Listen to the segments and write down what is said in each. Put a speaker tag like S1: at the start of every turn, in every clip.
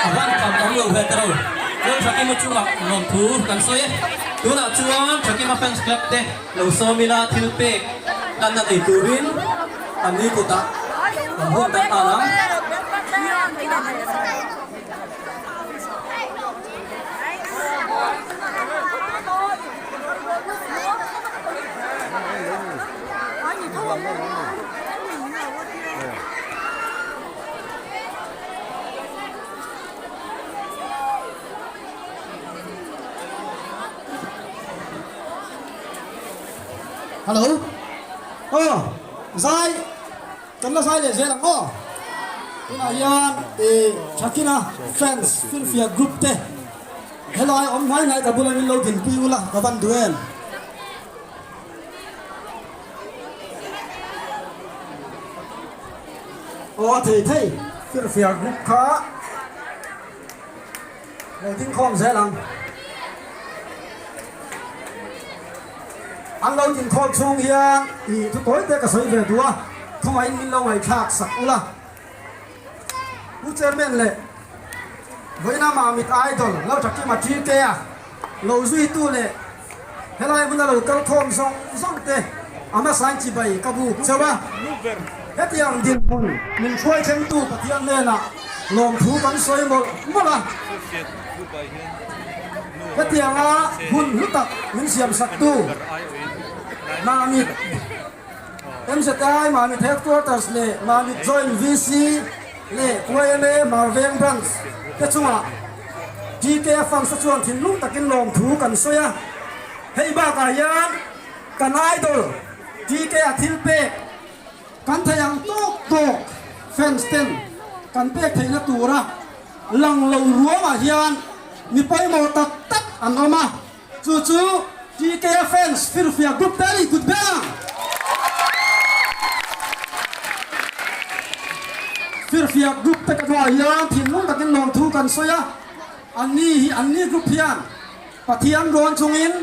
S1: A van kam awm lo ve ta lo. Chuan Thakima chungah lawmthu kan sawi e. Tunah chuan Thakima fans club te lo sawm ila thil pek lanna nei turin an ni kutah kan hun tak nghal ang.
S2: Hello aw zai kan la zai leh zel ang aw tunah hian ih Thakina fans Finfiak group te helai awm hnai hnai ka bula min lo dinpui ula ka van duh em. Aw a thei thei firfiak group kha lo ding khawm zel ang. An lo din khawm chhung hian ih thu tawi te ka sawi ve duh a, khawngaihin min lo ngaihthlak sak ula. Pu Chairman leh vawiina Mamit Idol lo Thakima TK a lo zuitu leh Helai hmuna lo kal khawm zawng zawng te a hmasain chibai ka buk chauh a. Hetiang dinhmun min hruai thlengtu Pathian hnenah lawmthu kan sawi mawlh mawlh a. Hetianga hun hlu tak min siamsaktu Mamit MZI, Mamit Headquarters leh Mamit Joint VC leh YMA Marveng Branch te chungah TK Fans-a chuan thinlung takin lawmthu kan sawi a, hei bakah hian kan idol TK-a thil pek kan thei ang tawk tawk fans ten kan pek theihna tura lang lo ruangah hian mi pawimawh tak tak an awm a, chu chu TK-a fans firfiak group te a ni kut beng ang. Firfiak group te ka hnuaiah hian thinlung takin lawmthu kan sawi a. Anni hi anni group hian Pathian rawn chungin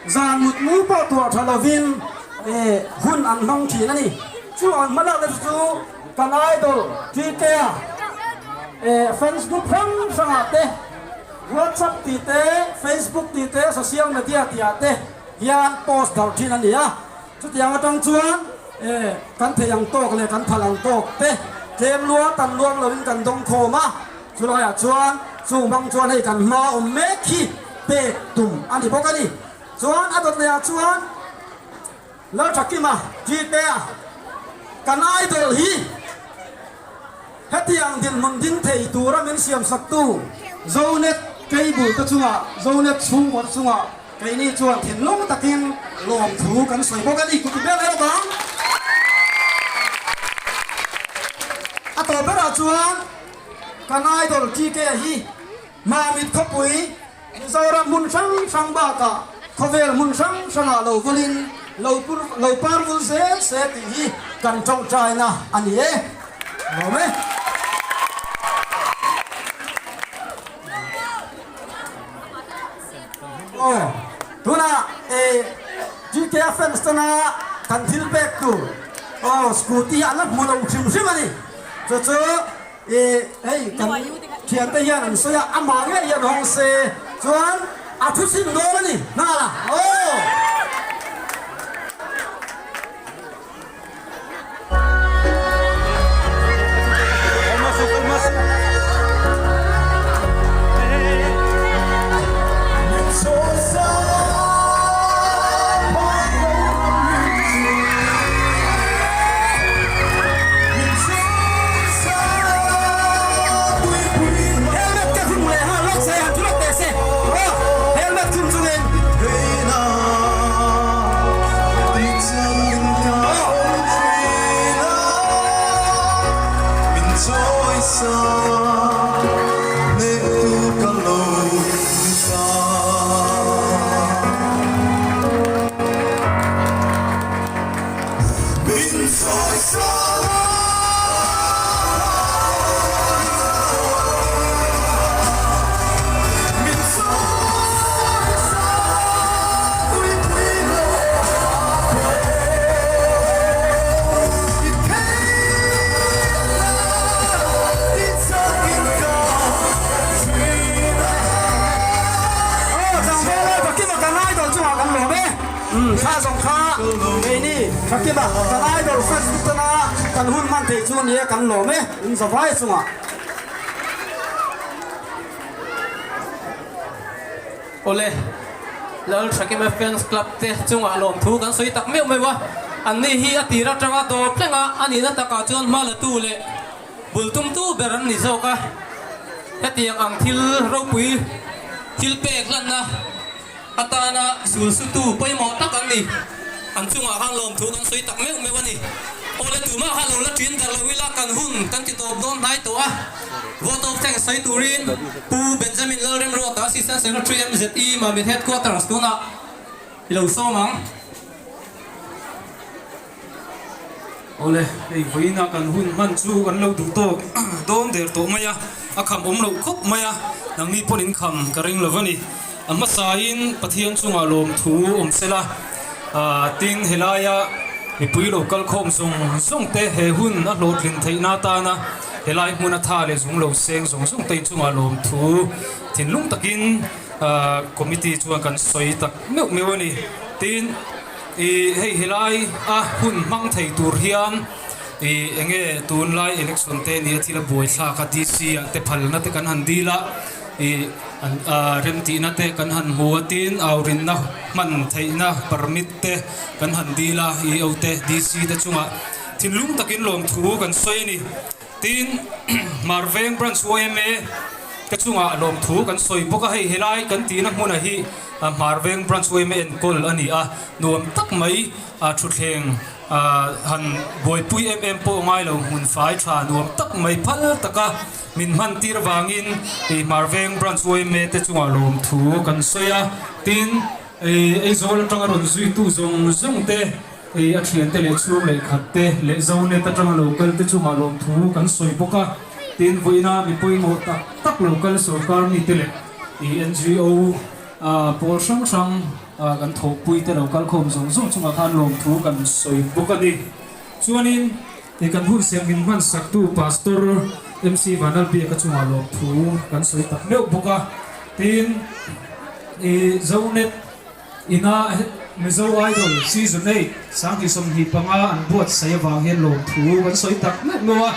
S2: zan mutmu pawh tuah tha lovin hun an hmang thin a ni. Chu an hmalakna te chu kan idol TK-a fans group hrang hrangah te, WhatsApp tih te, Facebook tih te, social media tihah te hian post darh thin a ni a. Chutiang atang chuan kan thei ang tawk leh kan phal ang tawk te tlem lua tam luam lovin kan dawng khawm a. Chulaiah chuan chung hmang chuan hei kan hma awm mek hi pek tum a ni bawk a ni. Chuan a dawt lehah chuan Lalthakima, Tite-a, kan idol hi hetiang dinhmun ding thei tura min siamsaktu Zonet. Cable te chungah, Zonet chhungkaw te chungah keini chuan thinlung takin lawmthu kan sawi bawk a ni. Kut ber erawh ang. A tawp berah chuan kan idol TK hi Mamit khawpui Mizoram hmun hrang hrang bakah khawvel hmun hrang hrangah lo vulin lo lo par vul zel se tih hi kan tawngtaina a ni e. Lawm e. Aw, tunah e GK fans tana kan thil pek tur aw scooty an la hmu lo hrim hrim a ni. Chu chu I hei kan thiante hian an sawi a, amah ngei hian hawng se chuan a thu chhin dawn a ni nghal a, aw. Helmet ka khum leh nghal lawk se han thu lawk teh se aw helmet khum chungin Aw tlangval lai pakima kan idol chungah kan lawm e. Umm kha zawng kha keini Thakima kan idol fans te tana kan hun hman theih chu nia kan lawm e in zavai chungah.
S1: Awle, Lal Thakima fans club te chungah lawmthu kan sawi tak meuh meuh a, anni hi a tir atanga dawr tlenga a nihna takah chuan hma la tu leh bul tumtu ber an ni zawk a, hetiang ang thil ropui thil pek hlanna Atana sulsutu pawimawh tak an ni. An chungah khan lawmthu kan sawi tak meuh meuh a ni. Awle tumah kha lo la ṭin darh lo ila kan hun kan ti tawp dawn hnai tawh a. Vote of thanks sawi turin Pu Benjamin Lalremruata Assistant Secretary MZE Mamit Headquarters tunah i lo sawm ang.
S3: Awle, hei vawiinah kan hun hman chu kan lo duh tawk dawn der tawh mai a, a kham awm loh khawp mai a, nangni pawn in kham ka ring lo a ni. A hmasain Pathian chungah lawmthu awm sela, tin helaia mipui lo kal khawm zawng zawng te he hun a hlawhtlin theihna atana helai hmun a tha leh zung lo seng zawng zawng te inchungah lawmthu thinlung takin committee chuan kan sawi tak meuh meuh a ni. Tin. I hei helai a hun hmang thei tur hian i enge tunlai election te nia thil a buai thlak a DC ah te phalna te kan han dil a i an remtihna te kan han hmu a tin aurinna hman theihna permit te kan han dil a i o te DC te chungah thinlung takin lawmthu kan sawi a ni. Tin, Marveng Branch yma te chungah lawmthu kan sawi bawk a, hei helai kan tihna hmunah hi Marveng Branch yma enkawl a ni a, nuam tak mai thutthleng han buaipui em em pawh ngai lo hmun fai tha nuam tak mai phal taka min hman tir avangin Marveng Branch yma te chungah lawmthu kan sawi a, tin, Aizawl atanga rawn zuitu zawng zawng te. Hei a thiante leh chhung leh khat te leh Zonet atanga lo kal te chungah lawmthu kan sawi bawk a, tin vawiina mi pawimawh tak tak lo kal sorkar mite leh ih NGO pawl hrang hrang kan thawhpui te lo kal khawm zawng zawng chungah khan lawmthu kan sawi bawk a ni. Chuanin ih kan hun siam min hman saktu Pastor MC Vanlalbiaka chungah lawmthu kan sawi tak meuh bawk a, tin ih Zonet Ina Mizo Idol Season 8 25 an buatsaih avang hian lawmthu kan sawi tak meuh meuh a,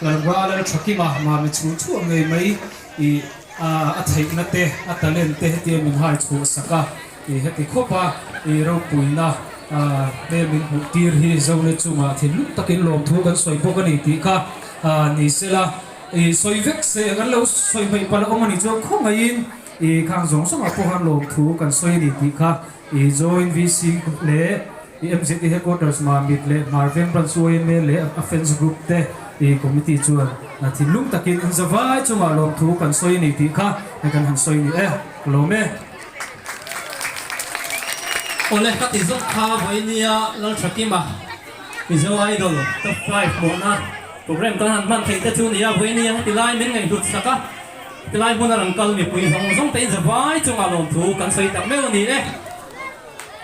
S3: Lalva Lalthakima mami chhun chhuah ngei mai i a theihna te, a talent te hetia min hai chhuah sak a, i heti khawp a i ropuina hmel min hmuh tir hi Zone chungah thinlung takin lawmthu kan sawi bawk a ni tih kha ni sela i sawi vek se kan lo sawi hmaih palh awm a nih chuan khawngaihin. I khang zawng zawngah pawh khan lawmthu kan sawi a ni tih kha i Joint VC leh i MZE Headquarters Mamit leh Hmarveng Branch yma leh a fans group te i committee chuan thinlung takin in zavai chungah lawmthu kan sawi a ni tih kha kan han sawi ni e. Ka lawm e.
S1: Awle ka ti zawk kha vawinia Lalthakima Mizo Idol Top 5 hmuhna program kan han hman theih te chu nia vawinia heti lai min ngaihhlut sak a. Tilai hmuna rawn kal mipui zawng zawng te in zavai chungah lawmthu kan sawi tak meuh a ni e.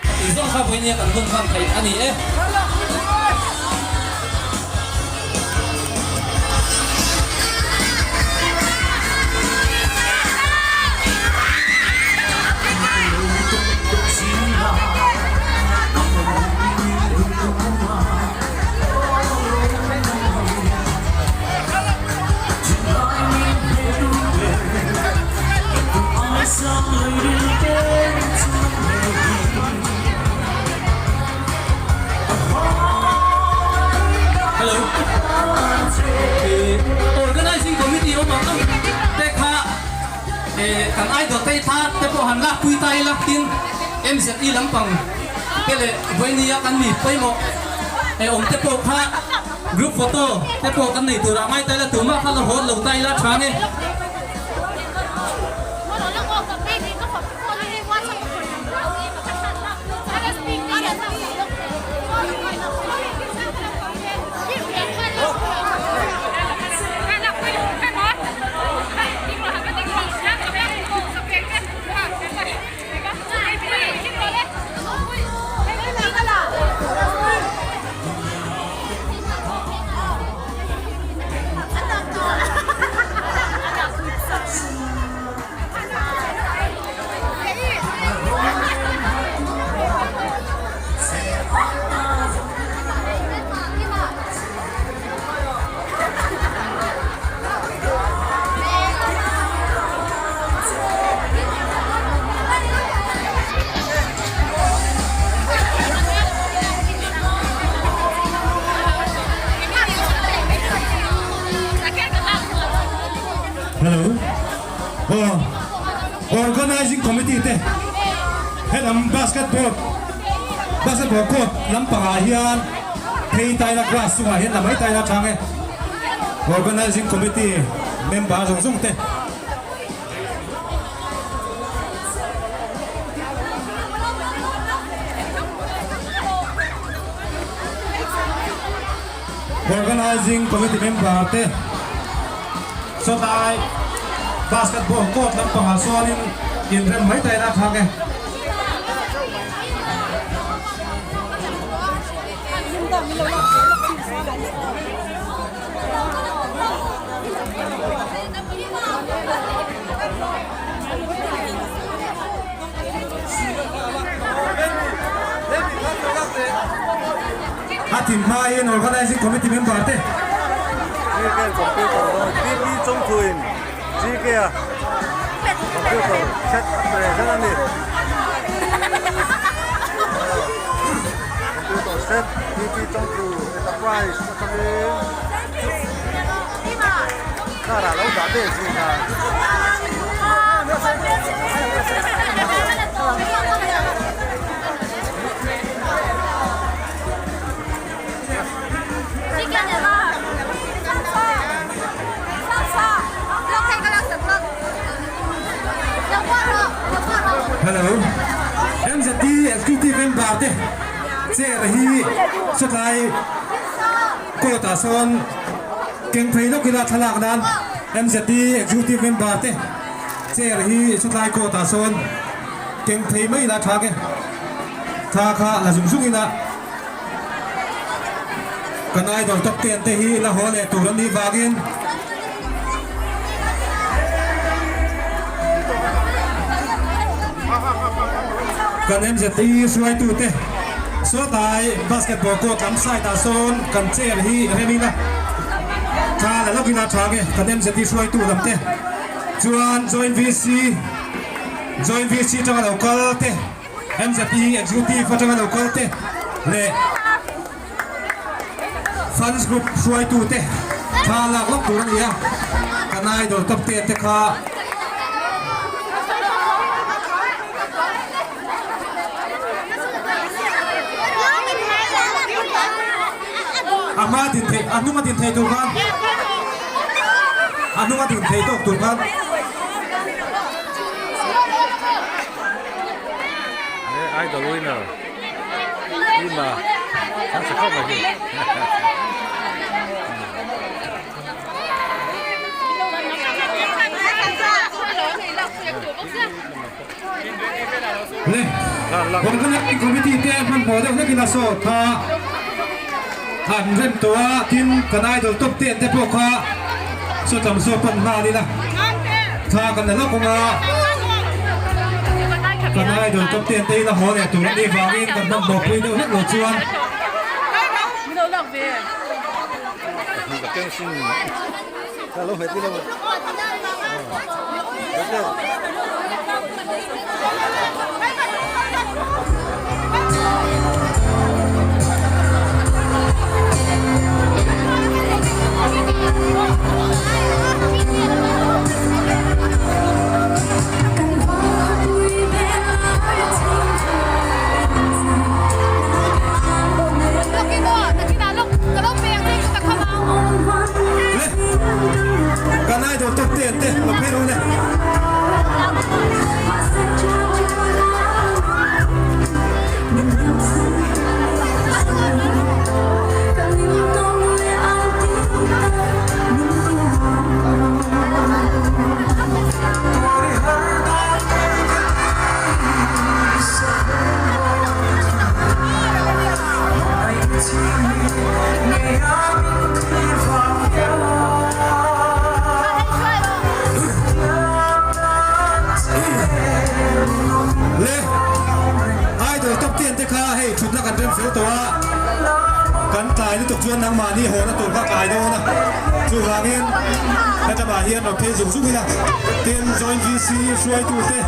S1: Tih zawng kha vawinia kan hun hman theih a ni e. Hello. Organizing committee awm ang ang te kha kan idol te tha te pawh han lak pui ta ila tin MZE lampang te leh vawinia kan mi pawimawh awm te pawh kha Group photo te pawh kan nei turah ngai ta ila tumah kha la hawn lo ta ila tha nge.
S4: Hello. Aw Organizing Committee te helam basketball basketball court lampangah hian phei taina grass chungah hian la mai taina chang e. Organizing Committee member zawng zawng te. Organizing Committee member te sawtlai basketball court lampangah sawn in inrem mai taina a thlak e. A thim hmain Organizing Committee member te. Hello MZT Executive Member te chair hi sawtlai court ah sawn keng phei lawk ila thlalak nan MZT Executive Member te chair hi sawtlai court ah sawn keng phei mai ila tha ke thla kha la zung zung ila kan idol top ten te hi la haw leh tur an nih vangin Kan MZP hruaitute sawtlai basketball court lam side ah sawn kan chair hi rem ila tha la lawk ila tha nge kan MZP hruaitu lam te chuan joint VC joint VC atanga lo kal te MZP executive atanga lo kal te leh Fans group hruaitute thla lak lawk tur a ni a, kan idol top ten te kha. A hma din theih a hnunga din thei tur khan a hnunga din thei tawk tur khan.
S5: Idol winner Ima an sa khawp mai hi.
S4: Le, Organizing Committee te hmanhmawh deuh hlekin a saw kha an rem tawh a, tin kan idol top ten te pawh kha sawtlam saw pan nghal ila thla kan la lawk ang a, kan idol top ten te ila haw leh tur a nih vangin kan hmanhmawh pui deuh hlek lo chuan. Kan idol top ten te lo phei rawh le. Le idol top ten te kha hei thutna kan rem fel tawh a, kan tlai lutuk chuan nangmahni hawna tur kha tlai dawn a, chuvangin hetlama hian rawn phei zung zung ila, tin joint VC hruaitute,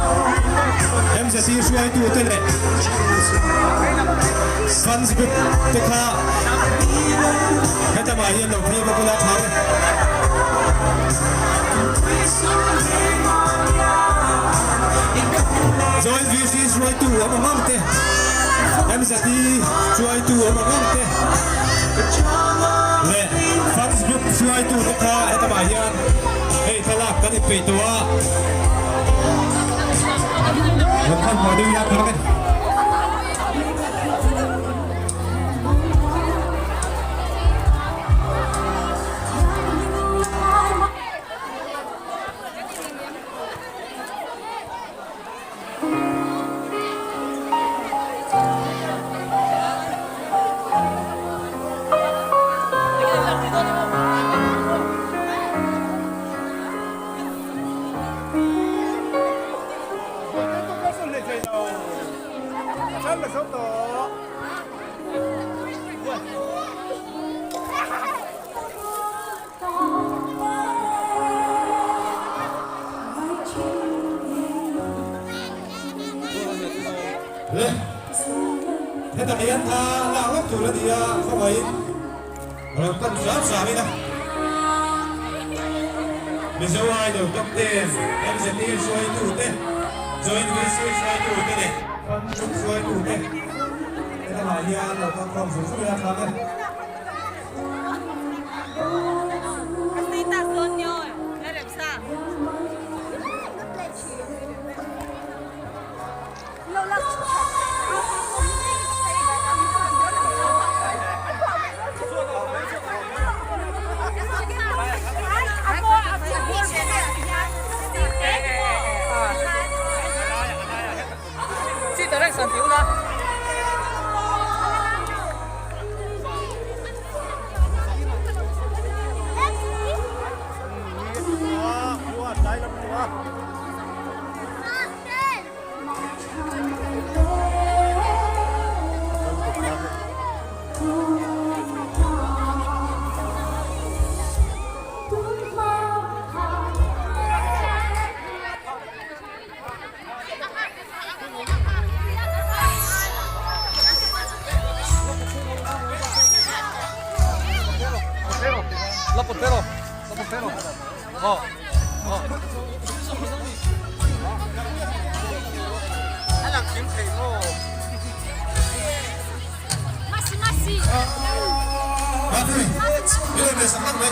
S4: MZC hruaitute leh fans group te kha hetlama hian lo phei bawk ila tha e. Joint VC hruaitu awm ang ang te, MZT hruaitu awm ang ang te leh fans group hruaitu te kha hetlama hian hei thlalak kan inpeih tawh a. Rawn khan hmuh deuh ila tha e. Le, heta hian thla lak lawk tur a ni a, khawngaihin rawn pan hram hram ila. Mizo Idol top ten MZT hruaitute, Joint VC hruaitute leh Fund hruaitute helamah hian lo kalkhawm zung zung ila tha ber.
S6: hmeh sak hlak mai.